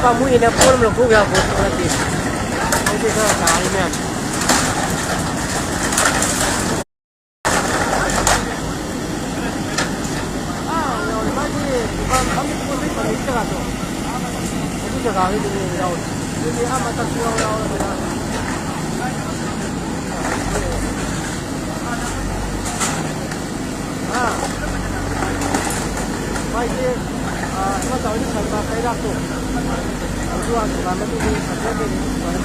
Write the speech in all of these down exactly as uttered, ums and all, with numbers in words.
ꯄꯥꯝꯃꯨꯏꯅ ꯄꯣꯠ ꯑꯃ ꯂꯧꯊꯣꯛ ꯌꯥꯕ ꯄꯣꯠꯇꯨ ꯅꯠꯇꯦ꯫ ꯍꯧꯖꯤꯛ ꯈꯔ ꯇꯥꯔꯤ ꯃꯌꯥꯝ꯫ ꯑꯥ, ꯌꯥꯎꯔꯦ꯫ ꯃꯥꯒꯤ ꯗꯨꯀꯥꯟ ꯐꯝꯃꯤ ꯄꯣꯠ ꯆꯩ ꯐꯪꯉꯤ ꯖꯒꯥꯗꯣ꯫ ꯑꯗꯨ ꯖꯒꯥꯗꯨꯗꯅꯦ ꯌꯥꯎꯔꯦ꯫ ꯑꯗꯨꯗꯤ ꯑꯥ ꯃꯊꯛꯁꯨ ꯌꯥꯎ-, ꯌꯥꯎꯔꯕꯅꯤꯅ꯫ ꯑꯥ꯫ ꯃꯥꯏꯁꯦ, ꯑꯥ, ꯏꯃꯥ ꯆꯥꯎꯕꯤ ꯁꯟꯕ ꯀꯩꯔꯥꯛꯇꯣ꯫ ꯑꯗꯨ ꯑꯥ ꯗꯨꯀꯥꯟ ꯃꯅꯨꯡꯗ ꯁꯟꯕ ꯀꯩꯀꯩ ꯗꯨꯀꯥꯟ꯫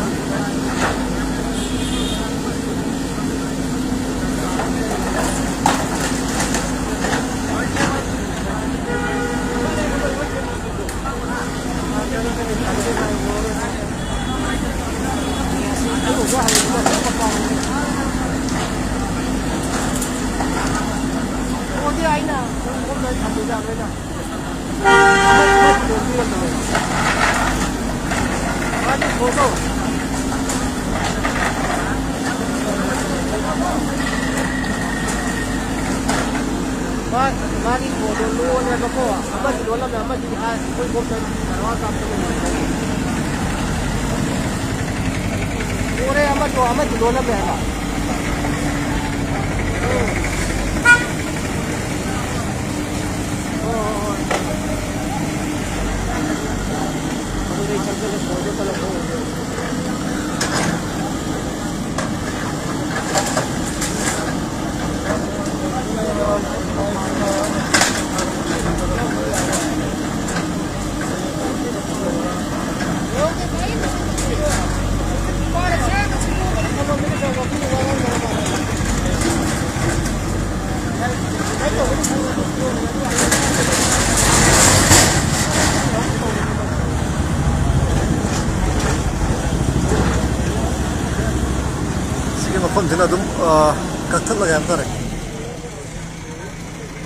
ꯃꯥ-, ꯃꯥꯒꯤ ꯐꯣꯟꯗꯣ ꯂꯣꯜꯂꯦꯕꯀꯣ, ꯑꯃꯗꯤ ꯂꯣꯜꯂꯝꯃꯦ, ꯑꯃꯗꯤ ꯑꯥ ꯑꯩꯈꯣꯏ ꯕꯣꯝꯗ ꯀꯩꯅꯣ ꯀꯥꯞꯄ ꯂꯩꯕꯅꯦ꯫ ꯂꯣꯜꯂꯦ ꯑꯃꯗꯣ, ꯑꯃꯗꯤ ꯂꯣꯜꯂꯝꯃꯦ ꯍꯥꯏꯕ꯫ ꯍꯣꯏ, ꯍꯣꯏ, ꯍꯣꯏ꯫ ꯑꯗꯨꯗꯩ ꯆꯪꯁꯤꯜꯂ ꯐꯣꯟꯗꯣ ꯇꯧꯔꯛꯄ ꯑꯣꯏꯔꯗꯤ꯫ ꯁꯤꯒꯤ ꯃꯐꯝꯁꯤꯅ ꯑꯗꯨꯝ, ꯑ, ꯀꯛꯊꯠꯂꯒꯦ ꯍꯥꯏꯕ ꯇꯥꯔꯦ꯫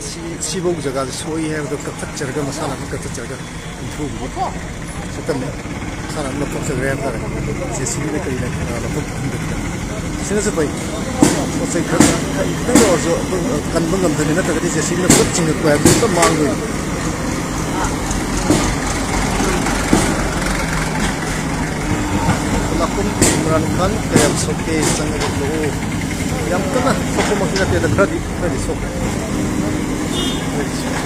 ꯁꯤ, ꯁꯤꯐꯧ ꯖꯒꯥꯁꯦ ꯁꯣꯛꯏ ꯍꯥꯏꯕꯗꯣ ꯀꯛꯊꯠꯆꯔꯒ, ꯃꯁꯥꯅ ꯑꯗꯨꯝ ꯀꯛꯊꯠꯆꯔꯒ ꯏꯟꯊꯨꯕꯗꯤ ꯁꯛꯇꯝꯅꯤ꯫ ꯃꯁꯥꯅ ꯑꯗꯨꯝ ꯂꯧꯊꯣꯛꯆꯈ꯭ꯔꯦ ꯍꯥꯏꯕ ꯇꯥꯔꯦ꯫ ꯖꯦ ꯁꯤ ꯕꯤꯅ ꯀꯔꯤꯅ, ꯑ, ꯂꯧꯊꯣꯛ ꯈꯪꯗꯕꯤꯗ꯫ ꯁꯤꯅꯁꯨ ꯐꯩ꯫ ꯄꯣꯠ ꯆꯩ ꯈꯔ, ꯈꯔ ꯈꯤꯇꯪꯗ ꯑꯣꯏꯔꯁꯨ ꯑꯗꯨꯝ ꯀꯟꯕ ꯉꯝꯗꯅꯤ, ꯅꯠꯇ꯭ꯔꯒꯗꯤ ꯖꯦ ꯁꯤ ꯕꯤꯅ ꯄꯨꯂꯞ ꯆꯤꯡꯈꯠꯄ ꯍꯥꯏꯕꯗꯨ ꯄꯨꯂꯞ ꯃꯥꯡꯗꯣꯏꯅꯤ꯫ ꯂꯥꯛꯐꯝ ꯃꯔꯥꯟ ꯃꯔꯥꯟ ꯀꯌꯥꯝ ꯁꯣꯛꯀꯦ ꯆꯪꯉꯒ ꯎꯠꯂꯛꯑꯣ꯫ ꯌꯥꯝ ꯀꯟꯅ ꯁꯣꯛꯄꯃꯛꯇꯤ ꯅꯠꯇꯦꯗ, ꯈꯔꯗꯤ, ꯈꯔꯗꯤ ꯁꯣꯛꯈ꯭ꯔꯦ꯫ ꯈꯔꯗꯤ ꯁꯣꯛꯈ꯭ꯔꯦ꯫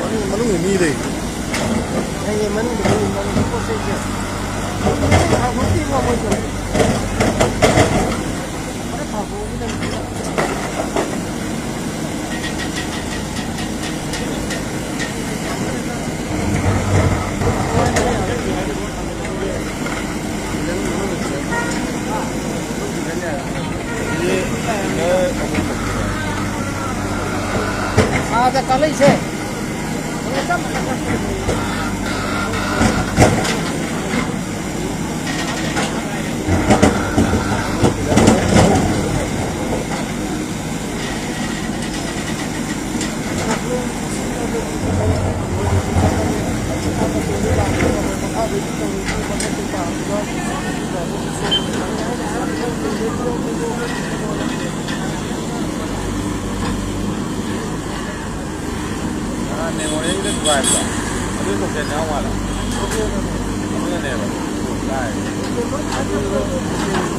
ꯃꯅꯨꯡ, ꯃꯅꯨꯡꯗ ꯃꯤ ꯂꯩ꯫ ꯂꯩꯌꯦ, ꯃꯅꯨꯡꯗ ꯃꯤ, ꯃꯅꯨꯡꯗ ꯄꯣꯠ ꯆꯩꯁꯦ꯫ ꯊꯥꯡꯗꯣꯛꯇꯦꯕ ꯃꯣꯏꯁꯨ꯫ ꯈꯔ ꯊꯥꯡꯗꯣꯛꯑꯒ ꯂꯩꯕꯅꯤꯅ꯫ ꯑꯥꯗ ꯀꯥꯈꯠꯂꯛꯏꯁꯦ꯫ ꯑꯥ, ꯃꯦꯃꯣꯔꯤꯌꯦꯜꯒꯤ ꯗꯨꯀꯥꯟꯗꯣ ꯑꯗꯨꯒꯤ ꯇꯣꯀꯦꯟ ꯌꯥꯎ ꯃꯥꯜꯂꯦ꯫ ꯑꯗꯨꯅꯅꯦꯕ꯫ ꯀꯥꯏ꯫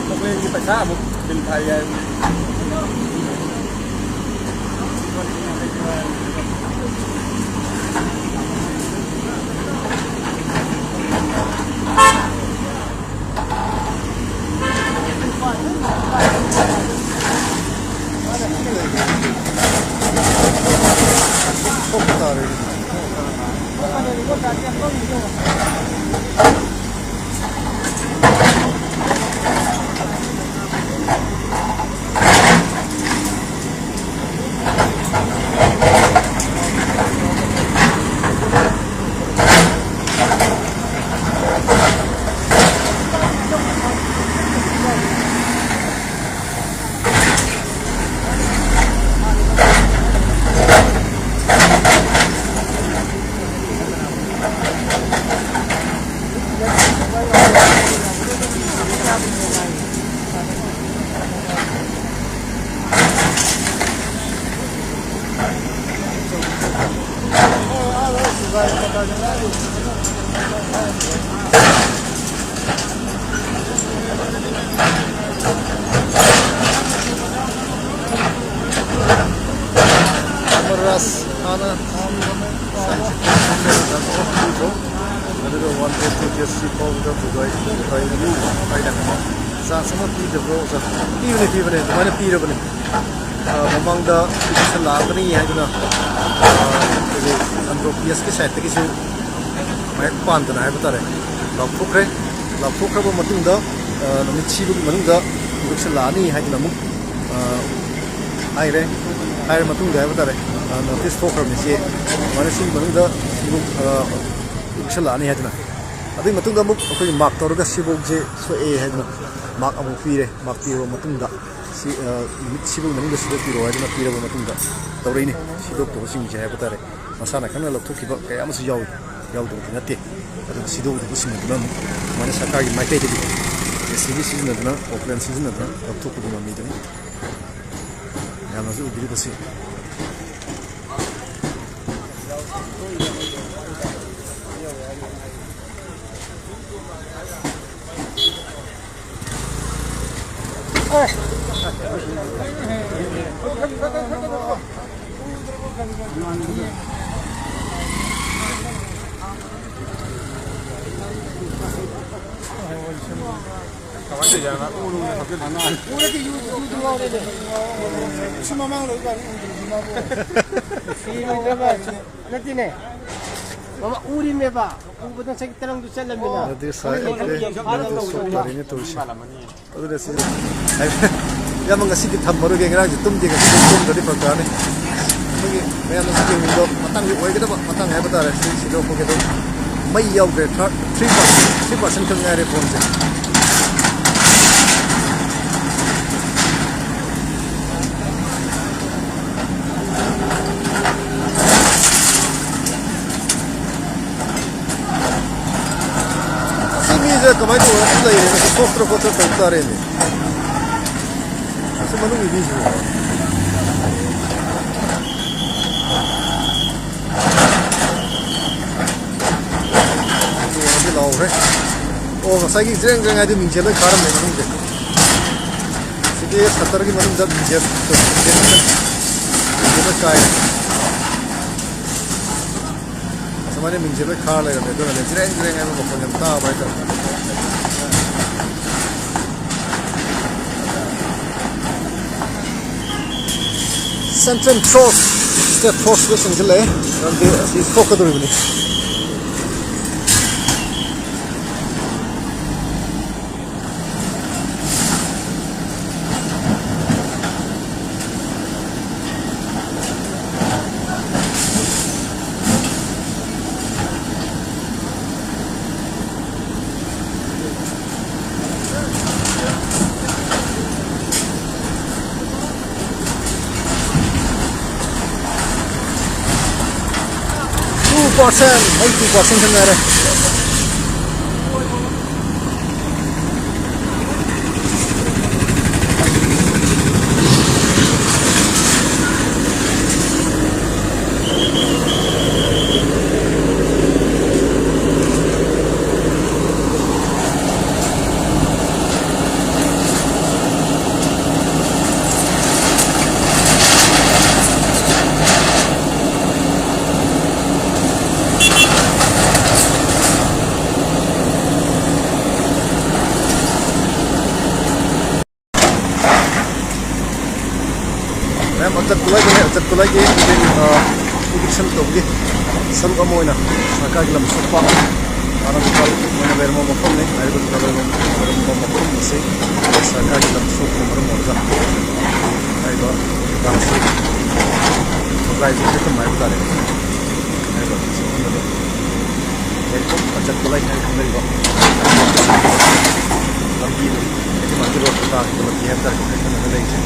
ꯇꯣꯀꯦꯟꯒꯤ ꯄꯩꯁꯥ ꯑꯃꯨꯛ ꯕꯤꯜ ꯊꯥꯏ ꯍꯥꯏꯕꯅꯤ꯫ ꯃꯔꯥꯁ ꯍꯥꯟꯅ ꯑꯗꯨꯒ one point two K C ꯐꯥꯎꯕꯗ ꯄꯨꯒꯥꯏ ꯄꯨꯒꯥꯏꯕꯤꯌꯨ ꯍꯥꯏꯅ ꯆꯥꯟꯁ ꯑꯃ ꯄꯤꯗꯕ꯭ꯔꯣ ꯑꯣꯖꯥ? ꯄꯤꯕꯅꯤ, ꯄꯤꯕꯅꯤ, ꯑꯗꯨꯃꯥꯏꯅ ꯄꯤꯔꯕꯅꯤ꯫ ꯑ, ꯃꯃꯥꯡꯗ ꯄꯤꯇꯤꯁꯟ ꯂꯥꯛꯀꯅꯤ ꯍꯥꯏꯗꯨꯅ, ꯑ, ꯑꯩꯈꯣꯏꯒꯤ ꯑꯟꯗ꯭ꯔꯣ ꯄꯤ ꯑꯦꯁꯀꯤ ꯁꯥꯏꯠꯇꯒꯤꯁꯨ ꯃꯥꯏꯛ ꯄꯥꯟꯗꯅ ꯍꯥꯏꯕ ꯇꯥꯔꯦ, ꯂꯥꯎꯊꯣꯛꯈ꯭ꯔꯦ꯫ ꯂꯥꯎꯊꯣꯛꯈ꯭ꯔꯕ ꯃꯇꯨꯡꯗ, ꯑ, ꯅꯨꯃꯤꯠ ꯁꯤꯕꯒꯤ ꯃꯅꯨꯡꯗ ꯏꯚꯤꯛꯁꯟ ꯂꯥꯛꯑꯅꯤ ꯍꯥꯏꯗꯨꯅ ꯑꯃꯨꯛ, ꯑ, ꯍꯥꯏꯔꯦ꯫ ꯍꯥꯏꯔ ꯃꯇꯨꯡꯗ ꯍꯥꯏꯕ ꯇꯥꯔꯦ, ꯑ, ꯅꯣꯇꯤꯁ ꯊꯣꯛꯈ꯭ꯔꯕꯅꯤ ꯁꯤ, ꯑꯗꯨꯃꯥꯏꯅ ꯁꯤꯒꯤ ꯃꯅꯨꯡꯗ ꯁꯤꯕꯨꯛ, ꯑ, ꯏꯚꯤꯛꯁꯟ ꯂꯥꯛꯑꯅꯤ ꯍꯥꯏꯗꯨꯅ꯫ ꯑꯗꯨꯒꯤ ꯃꯇꯨꯡꯗ ꯑꯃꯨꯛ ꯑꯩꯈꯣꯏꯒꯤ ꯃꯥꯔꯛ ꯇꯧꯔꯒ ꯁꯤꯕꯨꯛꯁꯦ ꯁꯣꯛꯑꯦ ꯍꯥꯏꯗꯨꯅ ꯃꯥꯔꯛ ꯑꯃꯨꯛ ꯄꯤꯔꯦ꯫ ꯃꯥꯔꯛ ꯄꯤꯔꯕ ꯃꯇꯨꯡꯗ ꯁꯤ, ꯑ, ꯅꯨꯃꯤꯠ ꯁꯤꯕꯨꯛ ꯃꯅꯨꯡꯗ ꯁꯤꯗꯣꯛꯄꯤꯔꯣ ꯍꯥꯏꯗꯨꯅ ꯄꯤꯔꯕ ꯃꯇꯨꯡꯗ ꯇꯧꯔꯛꯏꯅꯤ꯫ ꯁꯤꯗꯣꯛꯇꯕꯁꯤꯡꯁꯦ ꯍꯥꯏꯕ ꯇꯥꯔꯦ, ꯃꯁꯥꯅ ꯈꯪꯅ ꯂꯧꯊꯣꯛꯈꯤꯕ ꯀꯌꯥ ꯑꯃꯁꯨ ꯌꯥꯎꯏ, ꯌꯥꯎꯗꯕꯗꯤ ꯅꯠꯇꯦ꯫ ꯑꯗꯨꯒ ꯁꯤꯗꯣꯛꯎꯗꯕꯁꯤꯡ ꯑꯗꯨꯅ ꯑꯃꯨꯛ ꯑꯗꯨꯃꯥꯏꯅ ꯁꯔꯀꯥꯔꯒꯤ ꯃꯥꯏꯀꯩꯗꯒꯤ ꯖꯦ ꯁꯤ ꯕꯤ ꯁꯤꯖꯤꯟꯅꯗꯨꯅ, ꯀꯣꯀ꯭ꯔꯦꯟ ꯁꯤꯖꯤꯟꯅꯗꯨꯅ ꯂꯧꯊꯣꯛꯄꯗꯨ ꯉꯝꯃꯤꯗꯨꯅꯤ꯫ ꯃꯌꯥꯝꯅꯁꯨ ꯎꯕꯤꯔꯤꯕꯁꯤ꯫ ꯀꯃꯥꯏꯅ ꯇꯧꯔꯤꯖꯥꯠꯅꯣ? ꯎ ꯅꯨꯡꯅ ꯍꯥꯞꯆꯤꯜꯂꯤ꯫ ꯎꯔꯗꯤ ꯌꯨ, ꯌꯨꯗꯨ ꯉꯥꯎꯔꯦꯅꯦ꯫ ꯁꯤ ꯃꯃꯥꯡ ꯂꯣꯏ ꯀꯥꯟꯗ ꯎꯗ꯭ꯔꯤꯁꯤ ꯃꯥꯕꯨ꯫ ꯁꯤ ꯂꯣꯏꯗ꯭ꯔꯕ ꯅꯠꯇꯦꯅꯦ꯫ ꯃꯃꯥ ꯎꯔꯤꯃꯦꯕ꯫ ꯎꯕꯗ ꯉꯁꯥꯏꯒꯤ ꯇꯔꯪꯗꯨ ꯆꯠꯂꯝꯃꯤꯅ꯫ ꯑꯗꯨꯗꯤ ꯁꯥꯏ, ꯑꯣꯀꯦ꯫ ꯑꯗꯨꯗꯤ ꯁꯣꯛ ꯇꯥꯔꯦꯅꯦ ꯇꯧꯔꯤꯁꯦ꯫ ꯑꯗꯨꯅ ꯁꯤ ꯏꯌꯥꯝꯕ ꯉꯁꯤꯗꯤ ꯊꯝꯃꯔꯣꯏꯒꯦ, ꯉꯔꯥꯡꯁꯦ ꯇꯨꯝꯗꯦ, ꯉꯁꯤꯗꯤ ꯇꯨꯝꯗ꯭ꯔꯗꯤ ꯐꯔꯛ ꯇꯥꯔꯅꯤ꯫ ꯑꯗꯨꯒꯤ ꯃꯌꯥꯝꯅꯁꯨ ꯌꯦꯡꯅꯤꯡꯕ ꯃꯇꯥꯡꯗꯤ ꯑꯣꯏꯒꯗꯕ ꯃꯇꯥꯡ ꯍꯥꯏꯕ ꯇꯥꯔꯦ꯫ ꯁꯤ ꯁꯤꯗꯣꯛꯄꯒꯤ ꯑꯗꯨꯝ ꯃꯩ ꯌꯥꯎꯗ꯭ꯔꯦ, ꯊ꯭ꯔꯤ ꯄꯥꯔꯁꯦꯟ ꯈꯛ ꯉꯥꯏꯔꯦ ꯐꯣꯟꯁꯦ꯫ ꯁꯤ ꯃꯤꯁꯦ ꯀꯃꯥꯏꯅ ꯇꯧꯔꯒ ꯂꯩꯔꯦꯅ ꯁꯤ ꯊꯣꯛꯇ꯭ꯔ ꯈꯣꯠꯇ꯭ꯔ ꯇꯧ ꯇꯥꯔꯦꯅꯦ꯫ ꯑꯁꯤ ꯃꯅꯨꯡꯒꯤ ꯃꯤꯁꯤꯕꯨ꯫ ꯂꯣꯏꯔꯗꯤ ꯂꯥꯎꯈ꯭ꯔꯦ꯫ ꯑꯣ, ꯉꯁꯥꯏꯒꯤ ꯖ꯭ꯔꯦꯡ ꯖ꯭ꯔꯦꯡ ꯍꯥꯏꯗꯨ ꯃꯤꯡꯁꯦꯜ ꯂꯣꯏ ꯈꯥꯔꯝꯃꯦ ꯃꯅꯨꯡꯁꯦ꯫ ꯁꯤꯗꯤ ꯁꯠꯇꯔꯒꯤ ꯃꯅꯨꯡꯗ ꯃꯤꯡꯁꯦꯜ, ꯃꯤꯡꯁꯦꯜ ꯂꯣꯏ ꯀꯥꯏꯔꯦ꯫ ꯑꯁꯨꯃꯥꯏꯅ ꯃꯤꯡꯁꯦꯜ ꯂꯣꯏ ꯈꯥꯔ ꯂꯩꯔꯝꯃꯦ, ꯑꯗꯨꯅꯅꯦ ꯖ꯭ꯔꯦꯡ ꯖ꯭ꯔꯦꯡ ꯍꯥꯏꯕ ꯃꯈꯣꯟ ꯌꯥꯝ ꯇꯥꯕ ꯍꯥꯏꯇꯥꯔꯦ꯫ ꯁꯦꯟꯇ꯭ꯔꯦꯜ ꯊ꯭ꯔꯣꯁ, ꯁ꯭ꯇꯦꯠ ꯊ꯭ꯔꯣꯁꯇ ꯆꯪꯁꯤꯜꯂꯛꯑꯦ, ꯃꯔꯝꯗꯤ ꯑꯁꯤ ꯊꯣꯛꯀꯗꯧꯔꯤꯕꯅꯤ꯫ Two percent, ꯑꯩ two percent ꯈꯛ ꯉꯥꯏꯔꯦ꯫ ꯌꯥꯝ ꯑꯆꯠꯄ ꯂꯩꯕꯅꯦ, ꯑꯆꯠꯄ ꯂꯩꯒꯦ꯫ ꯑ, eviction ꯇꯧꯕꯒꯤ ꯁꯔꯨꯛ ꯑꯃ ꯑꯣꯏꯅ ꯁꯔꯀꯥꯔꯒꯤ ꯂꯝ ꯁꯣꯛꯄ ꯃꯔꯝ ꯆꯥꯗꯅ ꯂꯩꯔꯝꯕ ꯃꯐꯝꯅꯤ꯫ ꯍꯥꯏꯔꯤꯕ ꯂꯩꯔꯝꯕ ꯃꯐꯝ ꯑꯁꯤ ꯁꯔꯀꯥꯔꯒꯤ ꯂꯝ ꯁꯣꯛꯄꯅ ꯃꯔꯝ ꯑꯣꯏꯔꯒ ꯍꯥꯏꯔꯤꯕ ꯖꯒꯥ ꯑꯁꯤ ꯈꯨꯠꯂꯥꯏꯁꯦ ꯄꯤꯊꯐꯝ ꯍꯥꯏꯕ ꯇꯥꯔꯦ꯫ ꯍꯥꯏꯔꯤꯕ ꯃꯐꯝ ꯑꯗꯨ ꯌꯥꯏꯔꯤꯄꯣꯛ ꯑꯆꯠꯄ ꯂꯩ ꯍꯥꯏꯅ ꯈꯪꯅꯔꯤꯕ ꯂꯝꯕꯤ ꯑꯗꯨ, ꯍꯥꯏꯗꯤ ꯃꯥꯒꯤ ꯔꯣꯗ ꯇꯥꯈꯤꯕ ꯂꯝꯕꯤ ꯍꯥꯏꯕ ꯇꯥꯔꯦ, ꯍꯥꯏꯅ ꯂꯩꯔꯤꯁꯦ꯫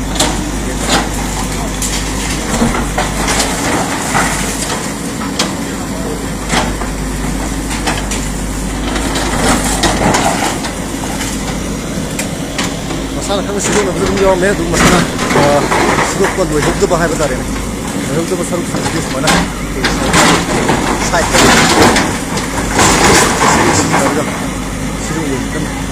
ꯃꯁꯥꯅ ꯈꯪꯅ ꯁꯤꯗꯣꯛꯅꯕꯁꯨ ꯑꯗꯨꯝ ꯌꯥꯎꯔꯝꯃꯦ꯫ ꯑꯗꯨ ꯃꯁꯥꯅ, ꯑ, ꯁꯤꯗꯣꯛꯄ ꯂꯣꯏꯍꯧꯗꯕ ꯍꯥꯏꯕ ꯇꯥꯔꯦꯅꯦ, ꯂꯣꯏꯍꯧꯗꯕ ꯁꯔꯨꯛꯁꯤꯡꯁꯤꯗꯤ ꯁꯨꯃꯥꯏꯅ ꯑꯩꯈꯣꯏꯒꯤ ꯁꯥꯏꯠꯇ ꯁꯤꯗꯣꯛꯑꯒ ꯁꯤꯗꯣꯛꯑꯒ